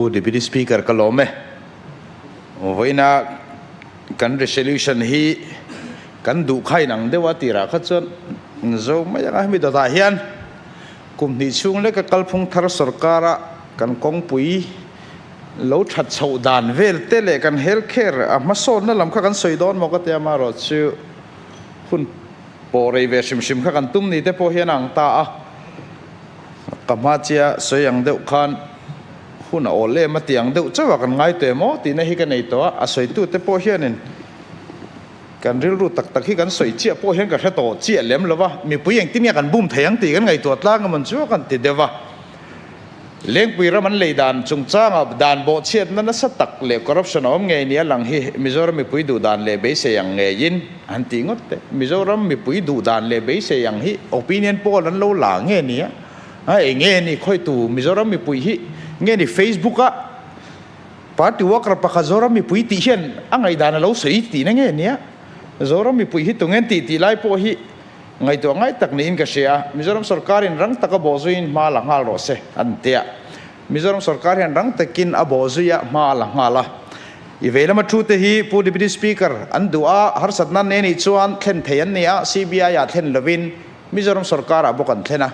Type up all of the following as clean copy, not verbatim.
Pu Deputy Speaker ka lawm e. Vawiina kan resolution hi kan duh kha inang deuh a tirah kha chuan zo mai anga hemi dawtah hian kum hnih chhung leka kalphung thar sorkara kan kawngpui lo that chhoh dan vel te leh kan health care a hmasawnna lam kha kan sawi dawn maw ka tia amaherawh chu hun pawh rei ve hrim hrim kha kan tum ni te pawh hian a ang ta a. Ka hma chia sawi ang deuh khan hun a awl em a ti ang deuh chauh a kan ngai teh maw tihna hi ka nei tawh a, a sawitute pawh hianin kan rilru tak tak hi kan sawi chiah pawh hian ka hre tawh chiah lem lo va, mipui engtin nge kan bum thei ang tih kan ngaihtuah tlang emawn chu kan ti deuh a. Lengpui ram an lei dan chungchanga dan bawhchhiatna nasa tak leh corruption a awm ngei nia lang hi Mizoram mipui duh dan leh beisei ang ngeiin an tih ngawt teh. Mizoram mipui duh dan leh beisei ang hi opinion poll an lo la nge nia? A eng nge ni khawitu Mizoram mipui hi nge ni Facebook a party worker pakhat Zoram mipui tih hian a ngaihdan a lo sawi tihna nge nia? Zoram mipui hi tunge an tih tih lai pawh hi Ngaihtuah ngai tak niin ka hria a, Mizoram sorkarin rang taka bawhzuiin hma la nghal rawh se, an ti a. Mizoram sorkar hian rang takin a bawhzui a, hma a la nghal a. I vei lama thu te hi Pu Deputy Speaker an duh a, harsatna ne nih chuan thlen thei an ni a, CBI ah thlen lovin Mizoram sorkarah bawk an thlen a.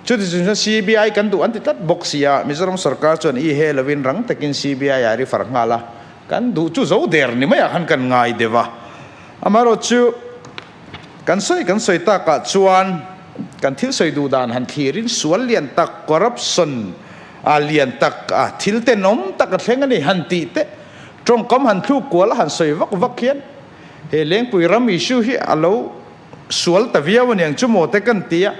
Chuti chung chuan CBI kan duh an ti tlat bawk si a, Mizoram sorkar chuan i he lovin rang takin CBI ah refer nghal a, kan duh chu zo der ni maiah khan kan ngai deuh a. Amaherawhchu, kan sawi kan sawi takah chuan kan thil sawi duh dan han thlirin sual lian tak, corruption a lian tak, a thil tenawm tak a thleng a ni han tih te, tawngkam han thluk kual a han sawi vak vak hian he Lengpui ram issue hi a lo sual ta viau a niang chu maw te kan ti a.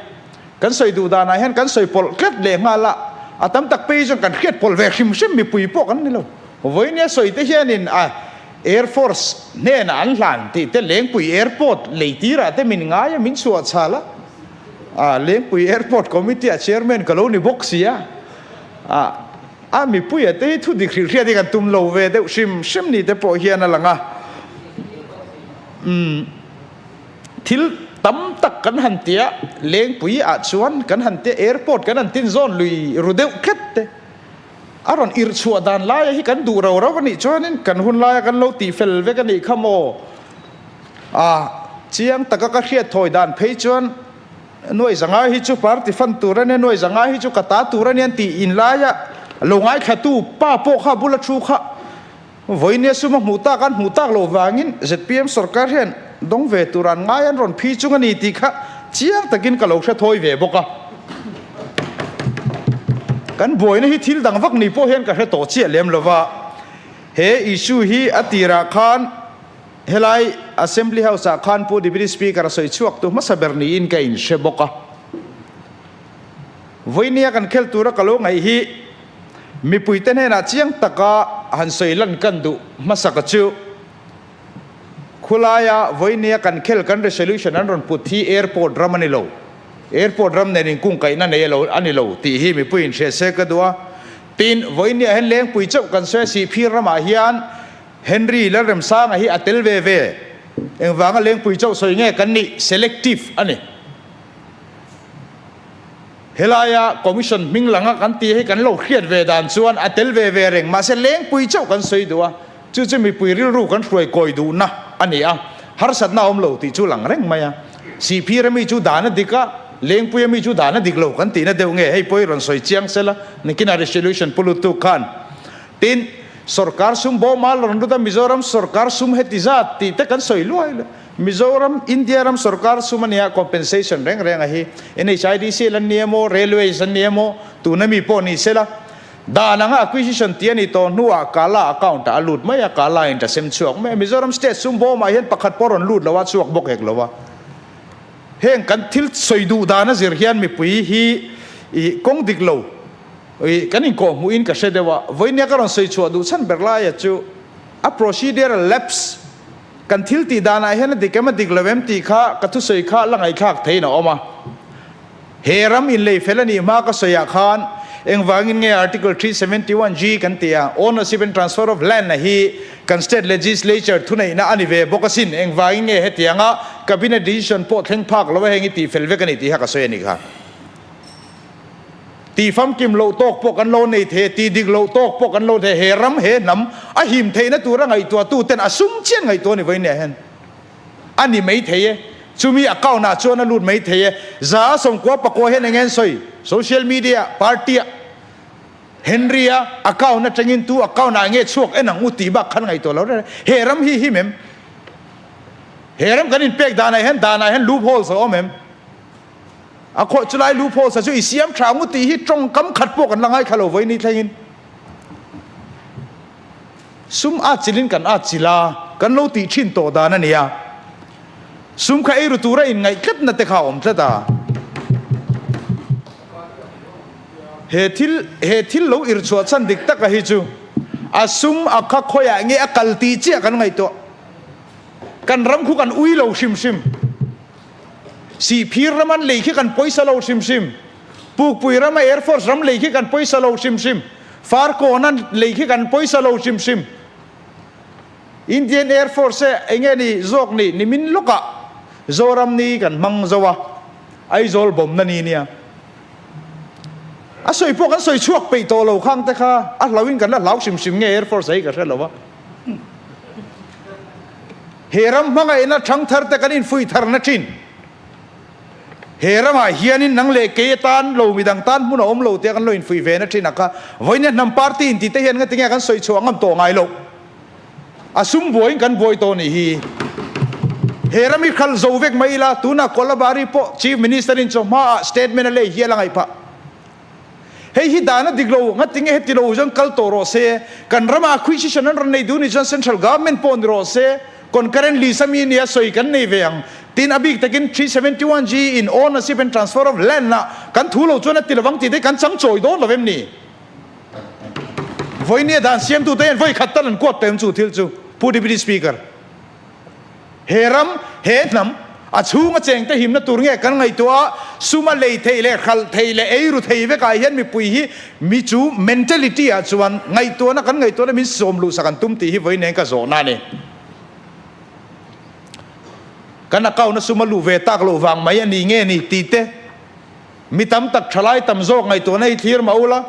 Kan sawi duh danah hian kan sawi pawlh tlat leh nghal a, a tam tak phei chuan kan hriat pawlh ve hrim hrim mipui pawh kan ni lo. Vawinia sawi te hianin a Air Force hnenah an hlan tih te Lengpui Airport lei tirah te min ngai a, min chhuah chhal a. Ah, Lengpui Airport Committee ah Chairman ka lo ni bawk si a. Ah, a mipuia te hi thu dik hrilh hriat hi kan tum lo ve deuh hrim hrim ni te pawh hian a lang a. Umm, thil tam tak kan han tia Lengpui ah chuan kan han tia Airport kan han tin zawn lui ru deuh tlat te. A rawn irh chhuah dan laia hi kan duh ro ro a nih chuanin kan hun laia kan lo tih fel vek a nih kha maw? A chiang taka ka hriat thawi dan phei chuan nuai zanga hi chu party fund tur a nia, nuai zanga hi chu ka ta tur a nia an tih in laia lo ngaithlatu pa pawh kha bula thu kha vawinia sum a hmuh tak an hmuh tak loh vangin zpm sorkar hian dawng ve tur an ngai an rawn phi chung a ni tih kha chiang takin ka lo hre thawi ve bawk a. Kan buaina hi thil dang vak ni pawh hian ka hre tawh chiah lem lo va, he issue hi a tirah khan helai Assembly House ah khan Pu Deputy Speaker a sawi chhuak tu hmasa ber niin ka inhre bawk a. Vawinia kan khel tura ka lo ngaih hi mipuite hnenah chiang taka han sawi lan kan duh hmasaka chu khulaia vawinia kan khel kan resolution an rawn put hi airport ram a ni lo, airport ram nen inkungkaihna nei lo a ni lo tih hi mipui inhriat se ka duh a. Tin, vawinia hian Lengpui chauh kan sawi a, Sihphir ramah hian Henry Lalremsanga hi a tel ve ve. Engvanga Lengpui chauh sawi nge kan nih? Selective a ni. Helaia Commission hming langa kan tih hi kan lo hriat ve dan chuan a tel ve ve reng, mahse Lengpui chauh kan sawi duh a, chu chu mipui rilru kan hruai kawi duhna a ni a, harsatna a awm lo tih chu lang reng mai a. Sihphir ami chu dan a dik a, Lengpui ami chu dan a dik lo kan tihna deuh nge, hei pawh i rawn sawi chiang sela, nikinah resolution pu lutuk khan. Tin, sorkar sum bawma la rawn lut a, Mizoram sorkar sum heti zat tih te kan sawi luai luai. Mizoram, India ram sorkar sum a nia, compensation reng reng a hi. NHIDC an ni emaw, Railways an ni emaw, tuna mi pawh ni sela. Dan anga acquisition tih a nih tawh hnuah Kala account ah a lut mai a, Kala in ta sem chhuak mai a. Mizoram state sum bawmah hian pakhat pawh rawn lut lo a, chhuak bawk hek lo a. Heng kan thil sawi duh dan a zir hian mipui hi i kawng dik lo i kan inkawhhmuhin ka hre deuh a. Vawinia ka rawn sawi chhuah duh chhan ber laia chu a procedural lapse Kan thil tih danah hian a dik em a dik lo em tih kha ka thusawi kha la ngaihthlak theiin a awm a. He ram inlei fel a nih hma ka sawiah khan engvangin nge Article 371 G kan ti a, Ownership and Transfer of Land a hi kan State Legislature thuneihna a ni ve bawk asin, engvangin nge hetianga Cabinet decision pawh thleng phak lo a heng i tih fel vek a ni tih kha ka sawi a nih kha. Tih famkim loh tawk pawh kan lo nei thei a, tih dik loh tawk pawh kan lo thei a, he ram, he hnam a him theihna tura ngaihtuahtu ten a sum chian ngaihtuah a ni vawiin nia hian a ni mai thei e. Chumi account ah chuan a lut mai thei e. 194 hian eng nge an sawi? Social media party ah Henry a account atangin tu account ah nge chhuak en ang u tih bak khan ngaihtuah lo reng reng. He ram hi him em? He ram kan inpek danah hian danah hian loop holes a awm em? A khawih chulai loop holes a chu i siam tha ang u tih hi tawngkam khat pawh kan la ngaithla lo vawiin ni thlengin. Sum a chilin kan a chil a, kan lo tih thin tawh dan a nia. Sum kha eiru tura inngaih tlatna te kha a awm tlat a. He thil he thil lo irchhuah chhan dik taka hi chu a sum a kha khawiah nge a kal tih chiah kan ngaihtuah. Kan ram khu kan ui lo hrim hrim. Sihphir ram an lei khi kan pawisa lo hrim hrim. Pukpui rama Air Force ram lei khi kan pawisa lo hrim hrim. Farkawn an lei khi kan pawisa lo hrim hrim. Indian Air Force e enge ni zawk ni nimin lawkah Zoram ni kan hmang zo a, Aizawl bawmna ni nia. A sawi pawh kan sawi chhuak peih tawh lo khang te kha a hlauhin kan la hlau hrim hrim nge Air Force a hi ka hre lo a. He ram hmangaihna thangthar te kan infuih tharna thin. He ramah hianin nang leh kei atan lo midang tan hmun a awm lo tia kan lo infuih ve na thin a kha. Vawiin hnam party inti te hian ngatinge kan sawi chhuah ngam tawh ngai loh. A sum buaiin kan buai tawh nih hi. He ram hi khalh zo vek mai ila, tunah Kolabari pawh Chief Minister in chawhmaah statement a lei hial a ngaih phah. Hei hi dan a dik lo, ngatinge heti lo chuan kal tawh rawh se, kan rama acquisition an rawn nei duh nih chuan Central Government pawh ni rawh se, concurrent list a mi nia sawi kan nei ve ang. Tin, a bik takin 371G in ownership and transfer of land ah kan thu lo chuan a ti lovang tih te kan chang chawi dawn lo em ni? Vawinia dan siamtute hian vawi khat tal an kuat tawh em chu thil chu, Pu Deputy Speaker. He ram, he hnam, a chhunga chengte himna tur nge kan ngaihtuah a, suma lei theih leh hralh theih leh eiru thei vekah hian mipui hi mi chu mentality ah chuan ngaihtuahna kan ngaihtuahna min sawm luhsak an tum tih hi vawiin eng ka zawhna a ni. Kan account a suma luh ve tak loh vang mai a ni nge ni tih te mi tam tak thalai tam zawk ngaihtuahna hi thlir mah ula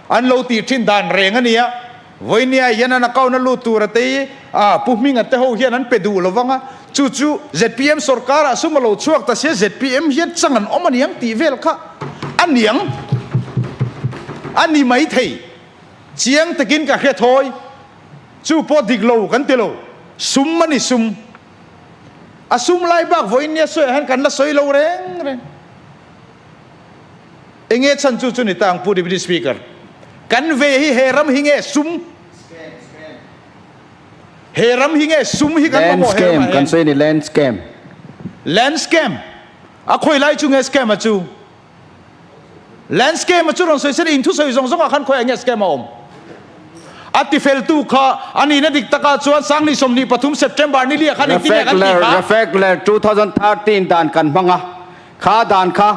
an lo tih thin dan reng a nia. Vawinia hian an account a lut tur a tei a, Pu Hminga te ho hian an pe duh lo vang a, chu chu zpm sorkar ah sum a lo chhuak ta sia zpm hian chang an awm aniang tih vel kha a niang a ni mai thei. Chiang takin ka hre thawi, chu pawh dik lo kan ti lo, sum a ni sum. A sum lai bak vawinia sawiah hian kan la sawi lo reng reng. Enge chhan chu chu ni ta ang Pu Deputy Speaker? Kan ve hi he ram hi nge sum? He ram hi nge sum hi kan mamawh he ramah hian? Kan sawi ni land scam. Land scam? A khawi lai chu nge scam a chu? Land scam a chu rawn sawi se in thusawi zawng zawngah khan khawiah nge scam a awm? A tifeltu kha a nihna dik takah chuan Sangni 23 September ni liah khan engtin nge kan tih kha? Refekler 2013 dan kan hmang a, Kha dan kha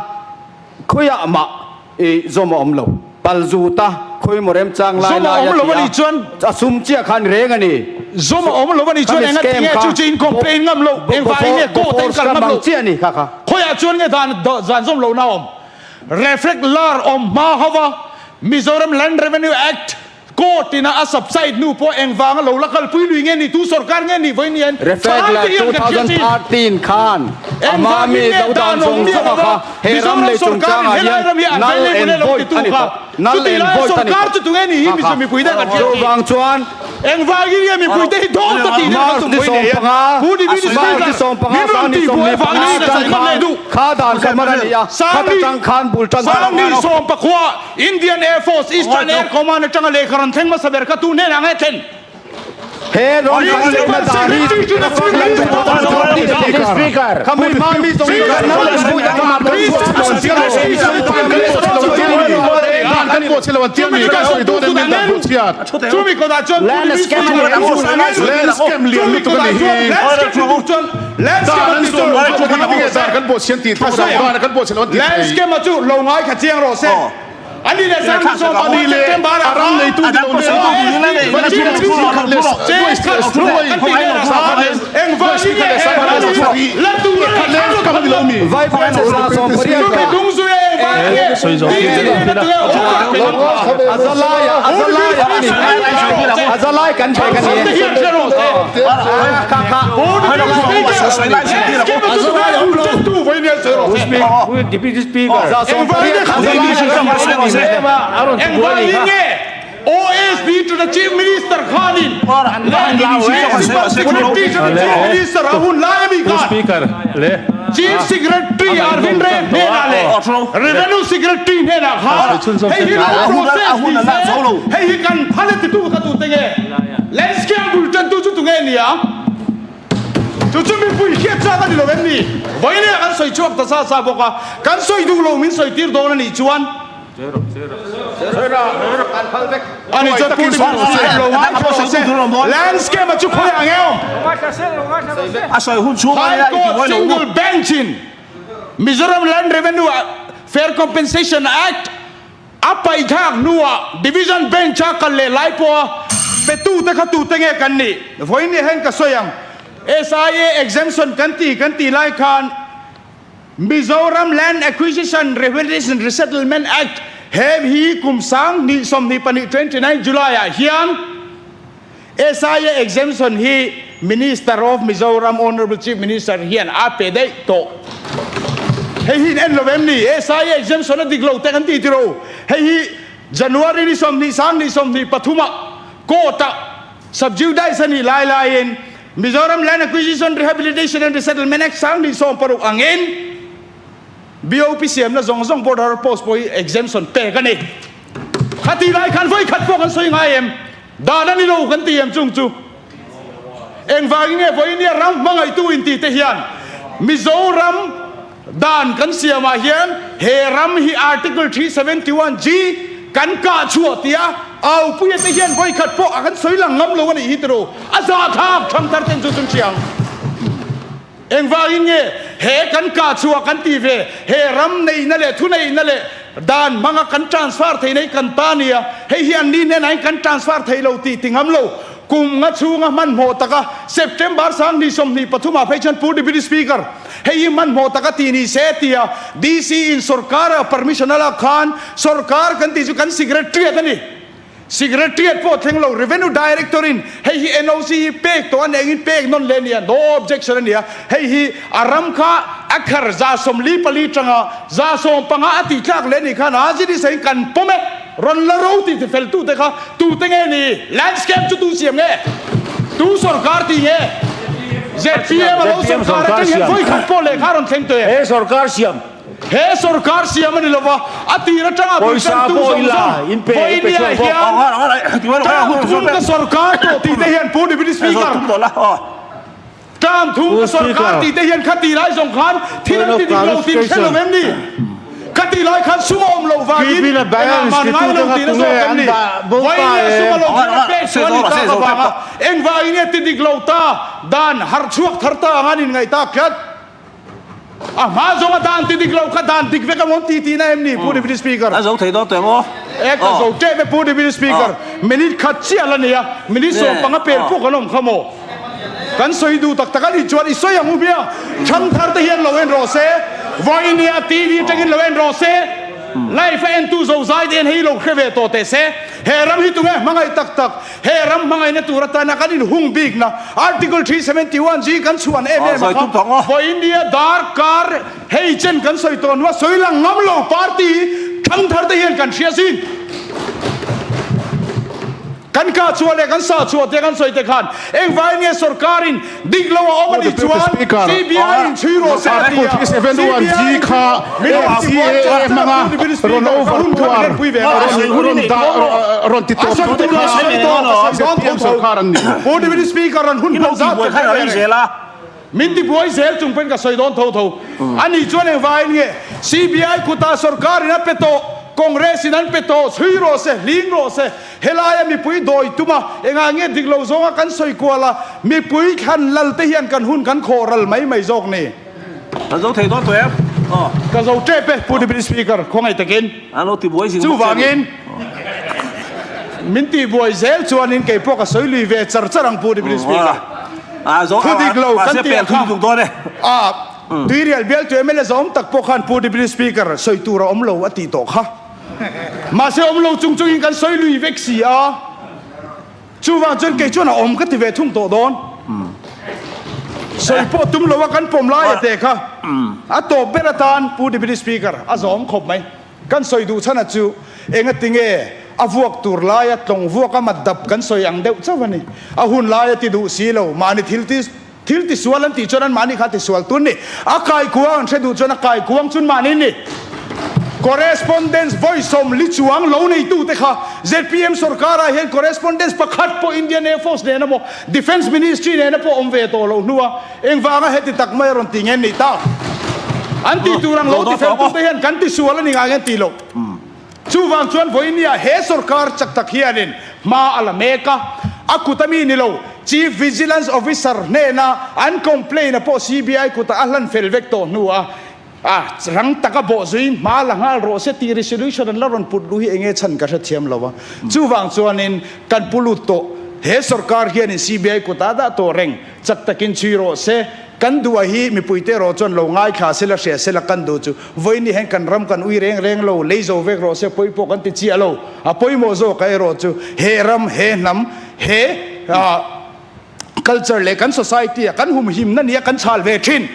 khawiah mah i zawm a awm lo. Pal zut a, khawi maw remchang lai Zawm a lai awm a lo ti a a, nih chuan a sum chiah kha ni reng a ni. Zawm a awm lo a nih chuan Khami enga scam tinge kha chu chu in complain ngam lo, engvangin nge court a in Bofors kal kha ngam mang lo. chiah a ni kha kha. Khawiah chuan nge dan dan zawm lohna a awm? Reflect lar awm hma hova Mizoram Land Revenue Act Court ina a subside hnu pawh engvanga lo la kalpui lui nge ni, tu sorkar nge ni vawiin hian Reflect thalai la te hian kan hriat chin. 2013 khan a hma Engvangin mi nge lo dan dan awm zawng miah zawng a lova kha he ram Mizoram lei sorkarin chungchangah helai hian ram hi an null vei and lei lo void titu a ni kha tawh. Null chutih and laia void a ni sorkar tawh. chu tunge ni hi Kha Mizo kha. mipui te kan hriat chin. Chuvang chuan Engvangin nge mipui te hi dawt ta tih nen kan March tum ni vawiin sawm hian panga, Pu Deputy March Speaker ni 15 min rawn sang ni tih buai 15 vangin ka atang sawi ngam khan leh duh. kha dan kha hman a ni a, khata Sangni tang khan bul tan kha Sangni 14 Indian Air Force Eastern Air Command atanga lehkha rawn thleng hmasa ber kha tu hnenah nge thlen? He rawn kan lehna dan hi Land scam a chu lo ngai kha chiang rawh se. Ani leh sang ni 15 September ah khan engvangin nge he ram hi la tur a leh Vai chumi dungzui a engvangin nge Sawi zawh tir zel ila. A za lai a za lai a ni. A za lai kan pek a ni. Kha kha. Deputy Speaker. OSD to the Chief Minister khanin Secretary to the Chief Minister a hun lai ami khan Speaker le Chief Secretary Arvind Ray hnenah leh Revenue Secretary hnenah khan hei hi lo process ni se hei hi kan phal e titu kha tute nge Landscape bul tantu chu tunge nia chu chu mipui hriat chak a ni lo em ni vawiin kan sawi chhuak ta sa sa bawk a kan sawi duh lo min sawi tir dawn a nih chuan Ani chuan Pu Landscape a chu khawi ang eo? High Court Single Bench in Mizoram Land Revenue Fair Compensation Act a paihthak hnuah Division Bench a kal leh lai pawha petute kha tute nge kan nih? Vawiin ni hian ka sawi ang. SIA exemption kan ti kan tih lai khan Mizoram Land Acquisition Rehabilitation Resettlement Act he hi kum sang 22 29 July ah hian SIA exemption hi Minister of Mizoram Honourable Chief Minister hian a pe daih tawh. Hei hi in en lo em ni? SIA exemption a dik lo te kan ti tiro. Hei hi January ni 20 sang 23 ah court ah subjudice a nih lai laiin Mizoram Land Acquisition, Rehabilitation and Resettlement Act 2016 angin BOP siamna zawng zawng border post pawh hi exemption pek a ni. Khati lai khan vawi khat pawh kan sawi ngai em? Dan a ni lo kan ti em chung chu? Engvangin nge vawiin nia ram hmangaihtu inti te hian Mizoram dan kan siamah hian he ram hi Article 371 G kan kah chhuah tia Aupuia te hian vawi khat pawh a kan sawi lang ngam lo a nih hi tiraw? A zahthlak thangthar ten chu chun hriang. Engvangin nge he kan kah chhuah kan ti ve? He ram neihna leh thuneihna leh dan hmanga kan transfer theihna hi kan ta nia, hei hi an ni hnenah hian kan transfer thei lo tih ti ngam lo. Kum nga chhunga hmanhmawh taka September 2023 ah phei chuan Pu Deputy Speaker, hei hi hmanhmawh taka ti ni se tia DC in sorkar a permission a lak khan sorkar kan tih chu kan secretariat a ni. Secretariat pawh thleng lo Revenue Director in hei hi NOC hi pek tawh a ni engin pek nawn leh a nia, no objection a nia. Hei hi a ram kha a khar 44 tanga 15 a tih tlak leh a nih khan a zir isain kan pawm e. Rawn la ro tih tifel tute kha tute nge ni? Landscape chu tu siam nge? Tu sorkar tih nge? ZPM a lo sorkar atang hian vawi khat pawh lehkha rawn thleng tawh e. He sorkar siam. He sorkar siam a ni lova, a tir atanga Pawisa bultan tu pawh zawng ila zawng in pe vawi i pe nia chhuak bawk. hian term thum ka sorkar tawh tih te hian Pu Deputy Speaker, term thum ka sorkar tih te hian khati lai zawng khan thil an ti dik lo tih hre lo em ni? Khati lai khan sum a awm loh vangin engah man ngai lo tihna zawk em ni? Vawiin a sum a lo kher a pek chu a ni tak avanga engvangin nge ti dik lo ta dan harh chhuak thar ta anga an inngaih tak tlat? A hma zawnga dan ti dik lo kha dan dik vek amawn ti tihna em ni Pu Deputy Speaker? A zo thei dawn teh maw? E ka zo tep e Pu Deputy Speaker. Minute khat chiah la nei a, minute 15 pel pawh kan awm kha maw? Kan sawi duh tak tak a nih chuan i sawi ang u hmiang. Thangthar te hian lo en rawh se, vawinia TV atangin lo en rawh se, live a entu zozai te hian hei lo hre ve tawh teh se. He ram hi tunge hmangaih tak tak, he ram hmangaihna tur atana kan inhung bikna Article 371 G kan chhuan em em a kha vawinia darkar hei chen kan sawi tawh hnua sawi lang ngam lo party thangthar te hian kan hria zin. Kan kah chhuah leh kan sah chhuah te kan sawi te khan engvangin nge sorkarin dik lo a awm a nih chuan CBI in chhui rawh se a ti a, CBI in min rawn ti buai char char a Pu Deputy Speaker ka hun kha min pui ve a a sawi tur a sawi tawh ka sawi dawn tho tho Pu Deputy Speaker rawn hun hman zat che kha reng min ti buai zel chung pawhin ka sawi dawn tho tho a nih chuan engvangin nge CBI kutah sorkarin a pe tawh Congress in an pe tawh chhui rawh se hling rawh se Helaia mipui dawi tuma engah nge dik lo zawnga kan sawi kual a, mipui thlan lal te hian kan hun kan khawh ral mai mai zawk ni. Ka zo thei dawn tawh em? Aw. Ka zo tep e, Pu Deputy Speaker, khawngaih takin. An lo tibuai zing bawk che ni. Chuvangin, min tihbuai zel chuanin kei pawh ka sawi lui ve char char ang Pu Deputy Speaker. A zo Thu dik lo kan tih a kha. A. A. Tuirial bialtu mla zawm tak pawh khan Pu Deputy Speaker sawi tur a awm lo a tih tawh kha. Mahse awm lo chung chungin kan sawi lui vek si a. Chuvang chuan kei chuan a awm ka ti ve thung tawh dawn. Sawi pawh tum lo a kan pawm lai a te kha. A tawp ber atan Pu Deputy Speaker a zawm khawp mai. Kan sawi duh chhan a chu engati nge a vuak tur laia tlawng vuak a mat dap kan sawi ang deuh chauh a ni. A hun laia ti duh si lo, mahni thil ti thil ti sual an tih chuan an mahni kha ti sual tun ni. A kaikuang an hre duh chuan a kaikuang chun mahni ni. Correspondence vawi sawmli chuang lo neitute kha zpm sorkarah hian correspondence pakhat pawh Indian Air Force nena maw Defence Ministry nena pawh awm ve tawh loh hnua Engvanga heti tak mai a rawn ti nge ni ta? An tih tur ang lo ti fel tute hian kan ti sual a ni ngai nge ti lo. Chuvang chuan vawinia he sorkar chak tak hianin hma a la mek a, a kut ami ni lo Chief Vigilance Officer hnena an complaint a pawh CBI kutah a hlan fel vek tawh hnu a, a rang taka bawh zuiin hma la nghal rawh se tih resolution an la rawn put luh hi enge chhan ka hrethiam lo a. Chuvang chuanin kan pu lut tawh he sorkar hianin CBI kutah a dah tawh reng. Chak takin chhui rawh se, kan duh a hi mipuite erawh chuan lo ngaithla sela hria sela kan duh chu vawiin hian kan ram kan ui reng reng lo, lei zo vek rawh se pawi pawh kan ti chiah lo, a pawimawh zawk a erawh chu he ram, he hnam, he culture leh kan society a kan humhimna nia kan chhal ve thin.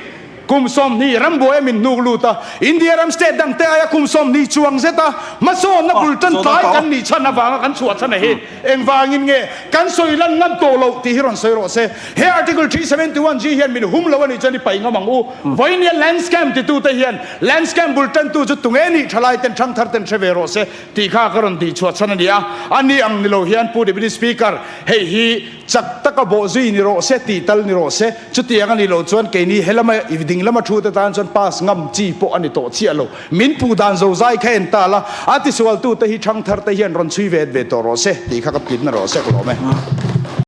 Kum 20 rambuai a min hnuk lut a, India ram state dangte aia kum 20 chuang zeta hmasawnna bul tan tlai kan nih chhan avanga kan chhuah chhan a hi. Engvangin nge kan sawi lan ngam tawh loh tih hi rawn sawi rawh se. He Article 371 G hian min hum lo a nih chuan i paih ngam ang u. Vawinia land scam titute hian land scam bul tantu chu tunge nih thalai ten thangthar ten hre ve rawh se tih kha ka rawn tih chhuah chhan a ni a. A ni ang ni lo hian Pu Deputy Speaker, hei hi chak taka bawh zui ni rawh se tih tal ni rawh se. Chutiang a nih loh chuan keini helama i ding lama thu te tan chuan pass ngam chi pawh a ni tawh chiah lo. Min puh dan zo zai kha en ta la, a tisualtu te hi thangthar te hian rawn chhui ve ve tawh rawh se tih kha ka pitna rawh se ka lawm e.